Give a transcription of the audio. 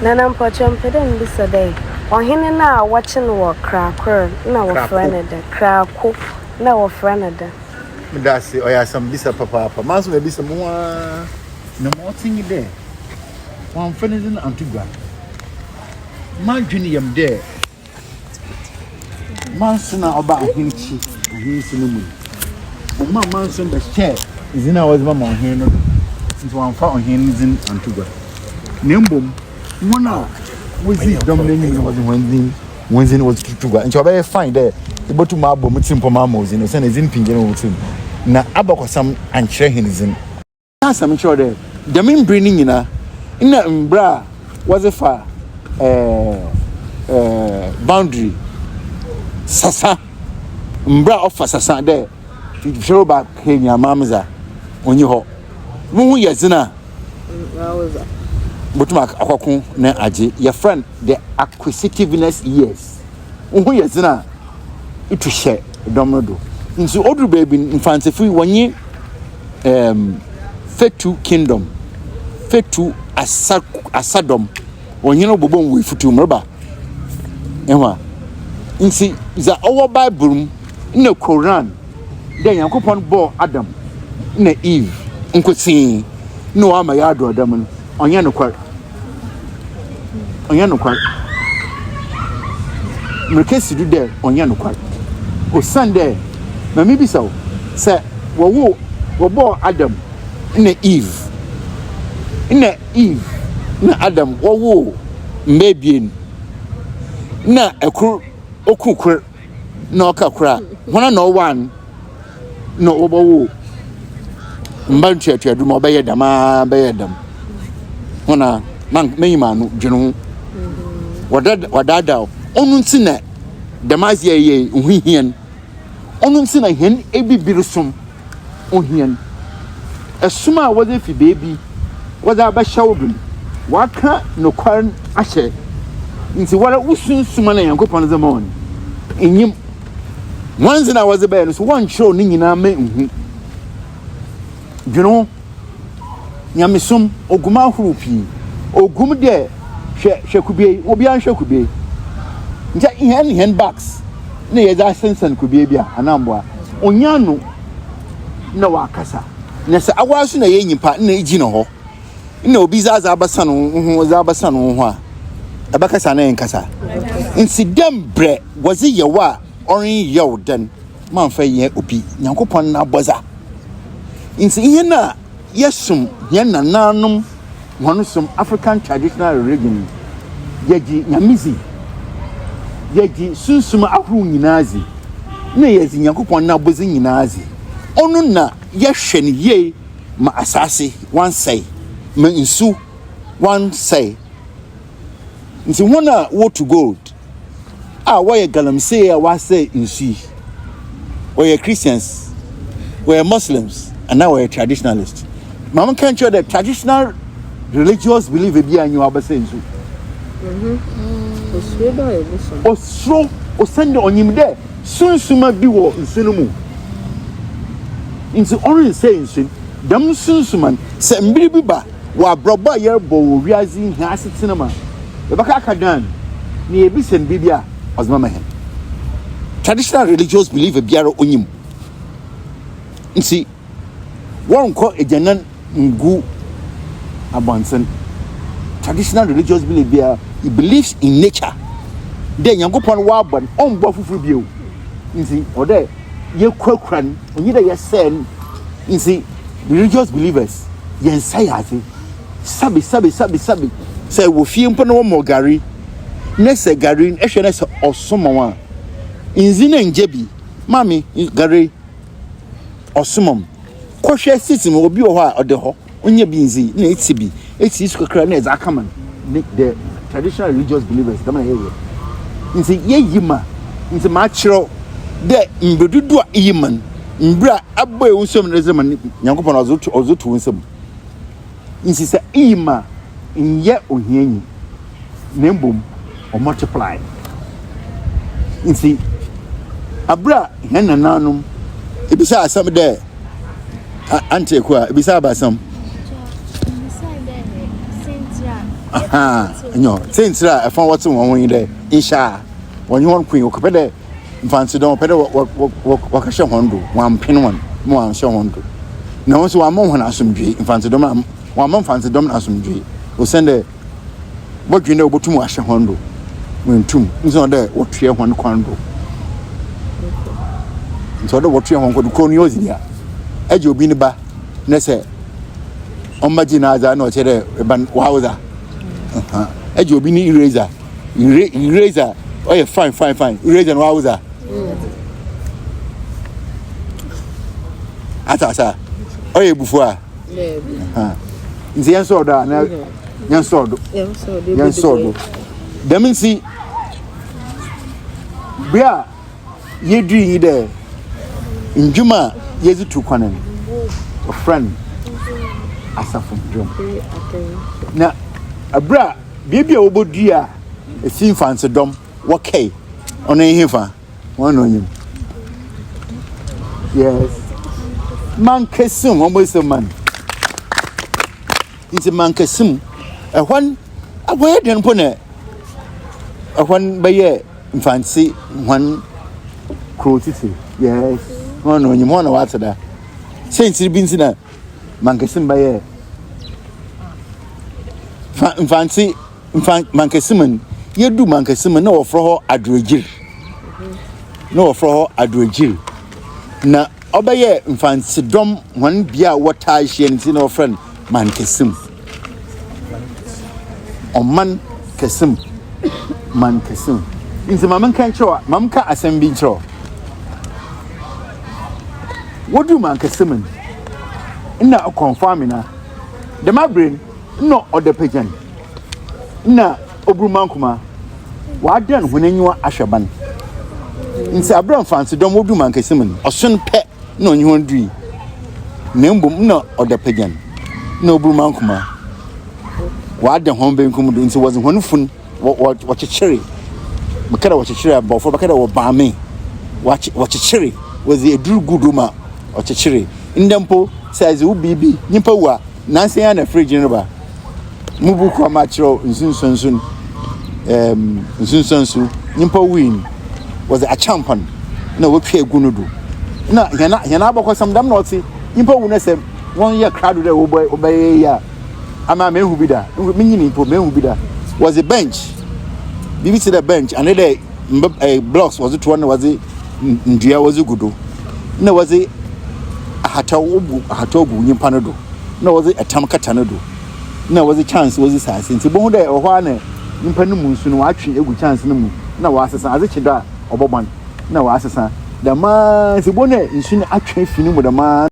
Nana mpɔkyɛ mepɛ dɛ mibisa dɛ, ɔhen no a wɔkye no wɔ Krakor nna wɔfrɛ no dɛn? Krako nna wɔfrɛ no dɛn? Meda ase, ɔyɛ asɛmbisa papaapa. Maa so mebisa mo ho ara, na ma ɔtse nye dɛ, wɔammfa ne dzin annto gua. M'adwen yɛ me dɛ Manso na ɔba ahenkye ahensi no mu yi, ɔmaa Manso bɛhyɛɛ dzin a wɔdze bɛma ɔhen no do, ntsi wɔammfa ɔhen no dzin annto gua, na mbom hɔn a wodzii dɔm no enyim no wɔdze hɔn dzin hɔn dzin wɔdze toto gua. Ntsi ɔbɛyɛ fine dɛ ibotum abɔ mo tsirmpɔw ma ama wo dzin, osiandɛ dzin pii nnyɛ wɔ wo tsirmu, na abakɔsɛm annkyerɛ hɛn dzin. Asɛm kyerɛ dɛ dɛm mber no nyina nna mbra a wɔdze fa boundary sasa, mbra a ɔfa sasa dɛ Hweroba kenya Mamza onnyi hɔ. Woho yɛ dzen a botum akɔko na agye. Yɛfrɛ no the acquisitiveness years. Woho yɛ dzen a itu hyɛ dɔm no do. Ntsi odur beebi no Mfantsefo yi wɔnye um, Fetu Kingdom, Fetu asa asadɔm, wɔnye no bɔbɔ mu wɔ efutu mu reba. Ehu a? Ntsi dza ɔwɔ Bible mu na Koran dɛ Nyankopɔn bɔɔ Adam na Eve nkotsee na ɔama yɛadɔ dɛm no, ɔnnyɛ nokwar. Ɔnnyɛ nokwar. Merekesi do dɛ ɔnnyɛ nokwar. Osiandɛ, ma mibisa wo, sɛ wɔwoo, wɔbɔɔ Adam na Eve, nna Eve na Adam wɔwoo mba ebien, nna kor oku kor na ɔka kor a, woana na ɔwaa no na wɔbɔwoo mba ntoatoado ma ɔbɛyɛ dɛm ara bɛyɛ dɛm? Hɔn a, menyi m'ano, dwen ho. Wɔdaadaa wo. Ɔno ntsi na dɛm adze a eyɛ yi ho hia no. Ɔno ntsi na hɛn ebibir som ohia no. Som a wɔdze efi beebi wɔdze abɛhyɛ wo do no, wɔaka nokwar no ahyɛ. Ntsi woara wo sunsum a nna Nyankopɔn dze ma wo no, inyim. Hɔn dze no a wɔdze bae no so, wɔnnkyerɛw ne nyina ma nnhu. Dwen ho. Nyamesom, ogu mu ahorow pii. Ogu mu dɛ, hwɛ, hwɛ kube yi, obiara nhwɛ kube yi. Nkyɛ hɛn hɛn bags na yɛdze asensɛn kube bi a, anaa mboa. Onnya ano na ɔakasa. Na sɛ awara so na eyɛ nyimpa na igyina hɔ na obi dze adze abɛsan wo ho dze abɛsan wo ho a, ebɛkasa anaa ennkasa? Ntsi dɛ mbrɛ wɔdze yɛ wo a ɔrennyɛ wo dɛn, mamfa nnyɛ obi. Nyankopɔn n'abɔdze a. Ntsi hɛn a yɛsom hɛn nanaanom hɔn som, African traditional religion, no, yɛgye Nyame dzi, yɛgye sunsum ahorow nyina dzi, na yɛdze Nyankopɔn n'abɔdze nyina dzi. Ɔno na yɛhwɛ no yie ma asaase wɔannsɛe, ma nsu wɔannsɛe. Ntsi hɔn a wotu gold a wɔyɛ galamsey a wɔasɛɛ nsu yi, wɔyɛ Christians, wɔyɛ Muslims, anaa wɔyɛ traditionalist? Ma menka nkyerɛ dɛ traditional religious belief biara nnyi hɔ a ɔbɛsɛɛ nsu. Osuro dɛ ɔyɛ bosom. Osuro osiandɛ onyim dɛ sunsuma bi wɔ nsu no mu ntsi ɔrennsɛɛ nsu no. Dɛm sunsuma no, sɛ mber bi ba Wɔ abrabɔ a yɛrobɔ wɔ wiadze yi hɛn asetsena mu a, yɛbɛka aka dan na yeebisa no biribi a, ɔdze bɛma hɛn. Traditional religious believer biara onyim. Ntsi wɔronnkɔ egyanan nngu abɔntsen. Traditional religious belief biara, he believes in nature. Dɛ Nyankopɔn ɔabɔ no, ɔmmbɔ fofor bio. Ntsi ɔwɔ dɛ yɛkurakura no, onnyi dɛ yɛsɛɛ no. Ntsi religious believers yɛnnsɛe adze. Sabi sabi sabi sabi sɛ wɔ fie mpo na wɔmɔ gari na sɛ gari no ehwɛ na sɛ ɔso ma wo a, nndzi na nngya bi. Maame, gari ɔso ma me. Kɔhwɛ season mu obi wɔ hɔ a ɔda hɔ. Ɔnyɛ bi ndzi na etsi bi, etsi so kakra na edze akama no. Ne the traditional religious believers dɛm na yɛyɛ. Ntsi yeyi ma, ntsi makyerɛw dɛ mber dodow a iyi ma no, mber a abue wo nsamu na edze rema no, Nyankopɔn ɔdze to ɔdze to wo nsamu. Ntsi sɛ iyi ma a, nnyɛ ohianyi na mbom ɔ multiply. Ntsi aber a hɛn nanaanom ebisaa asɛm dɛ. Auntie Akua, ebisa abasɛm. Mbisae dɛ siantsir a. Ahaa, nyew. Siantsir a ɛfa wɔtsew hɔn ho nye dɛ, nhyɛ a wɔnye hɔn koe, wɔkɛpɛ dɛ Mfantse dɔm wɔpɛ dɛ wɔkɛhyɛ hɔn do, wɔammpen hɔn ma wɔannhyɛ hɔn do. Na hɔn so wɔamma hɔn asomdwee, Mfantse dɔm no wɔamma Mfantse dɔm no asomdwee, osiandɛ wɔdwen dɛ wobotum wɔahyɛ hɔn do, woenntum, ntsi na ɔwɔ dɛ wɔtoa hɔn kwan do. Ntsi ɔwɔ dɛ wɔtoa hɔn kwan do, kurow no yɛ ɔdze dua, egye obi ne ba na sɛ ɔmmbɛgye n'adze a nna ɔkyerɛ dɛ eba no ɔawodza. Egye obi ne eraser, eraser ɔyɛ fine fine fine, eraser no ɔawodza. Ata asa, ɔyɛ ebufuo a. Nti yɛn sɔɔ do a na yɛn sɔɔ do, yɛn sɔɔ do. Dɛm nti, bere a yedui nye dɛ ndwom a yɛdze tu kwan no, wɔfrɛ no asafo ndwom. Na aber a beebi a wobodua a efi Mfantsedɔm wɔkɛe, ɔno nye henfa? Hɔn na onyim. Yes. Mankasim, hɔn bɔsɛ man. Nti Mankasim, ɛhɔ no, ɛhɔ yɛ dɛn mpo na ɛhɔ no bɛyɛ Mfantse hɔn kurow tsitsir. Yes, hɔn na onyim, hɔn na wɔatse da. Siantsir bi ntsi na Mankasim bɛyɛɛ Fa Mfantse Mfa Mankasim no, yedu Mankasim no na wɔfrɛ hɔ Adoregyir. Na wɔfrɛ hɔ Adoregyir. Na ɔbɛyɛɛ Mfantse dɔm hɔn bea a wɔtaa hyia ntsi na wɔfrɛ no Mankasim. Ɔman kɛse mu, man kɛse mu. Nti ma menka nkyerɛ wo, ma menka asɛm bi nkyerɛ wo. Woduu man kɛse mu no, nna ɔkɔmfo Amena, dɛm aber no, nna ɔda pagyan, nna Oburumankoma, ɔadan hɔn enyiwa ahwɛ ban. Ntsi aber a Mfantsedɔm woduu man kɛse mu no, ɔson pɛ nna ɔnye hɔn dui, na mbom nna ɔda pagyan na Oburumankoma wɔada hɔn bankum do, ntsi wɔdze hɔn fun wɔkyekyeree, mekã dɛ wɔkyekyeree a, Bɔfoɔ bɛka dɛ wɔbaamee, wɔkyekyeree, wɔdze edur guu do ma ɔkyekyeree. Ndɛ mpo sɛ edze wo biribi, nyimpa wu a, naansa yi ara na fridge no reba. Mo buukuu a makyerɛw nsunsuansu no, ɛɛm, nsunsuansu, nyimpa wui no, wɔdze akyɛmpɔn na wotwa egu no do. Na hɛn hɛn abakɔsɛm dɛm na ɔtse, nyimpa wu na sɛ wɔyɛ krado dɛ wɔbɛ wɔbɛyɛ yi a, ama mehu bi da, minyinii mpo mehu bi da. Wɔdze bench, biribi tse dɛ bench anaa dɛ mb ɛɛ blocks wɔdze to hɔ na wɔdze ndua wɔdze gu do, na wɔdze ahataw wobu ahataw gu nyimpa no do. na wɔdze tam kata no do, na wɔdze kyanse wɔdze si ase. Ntsi ibohu dɛ wɔ hɔ ara na nyimpa no mu nsu no wɔatwe egu kyanse no mu na wɔasesa. Adze kye do a, ɔbɔbɔn na wɔasesa. Dɛmara ntsi ibohu dɛ nsu no atwe efi no mu dɛmara.